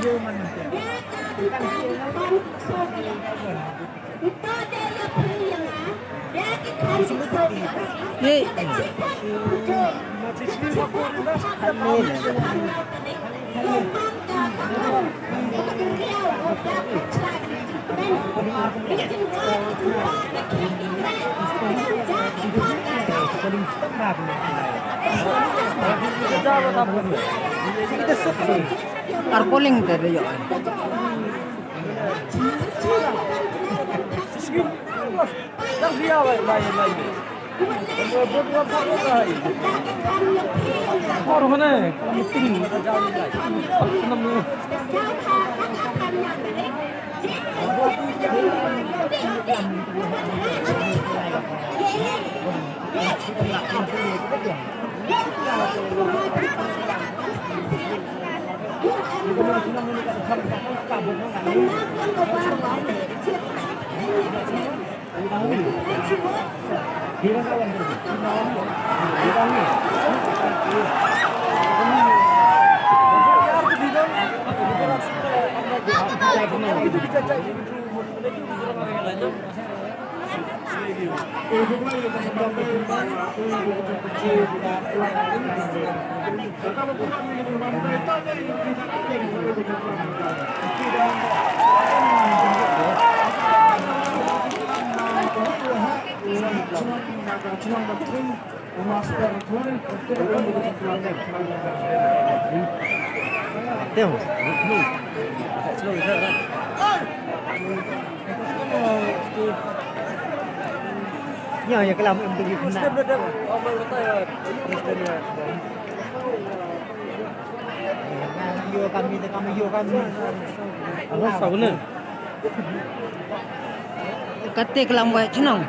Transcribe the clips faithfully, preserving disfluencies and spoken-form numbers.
Ye. Ar polling te de yo. Ïa, ïa, kelam em tu. Yo kami te kami yo kami. Awas, apa ni? Kate kelam wai chnong.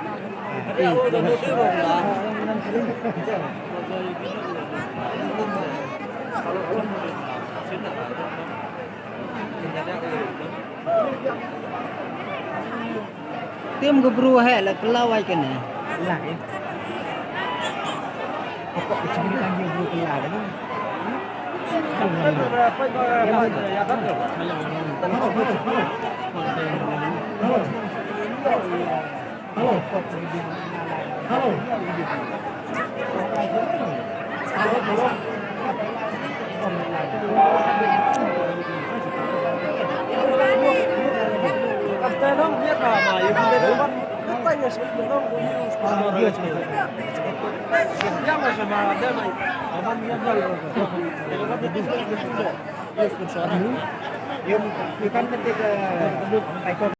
Tim ka bru he la kela wai kane. La. Pokok ka chimney kan dia bru kela kan. Hello. Hello. Hello.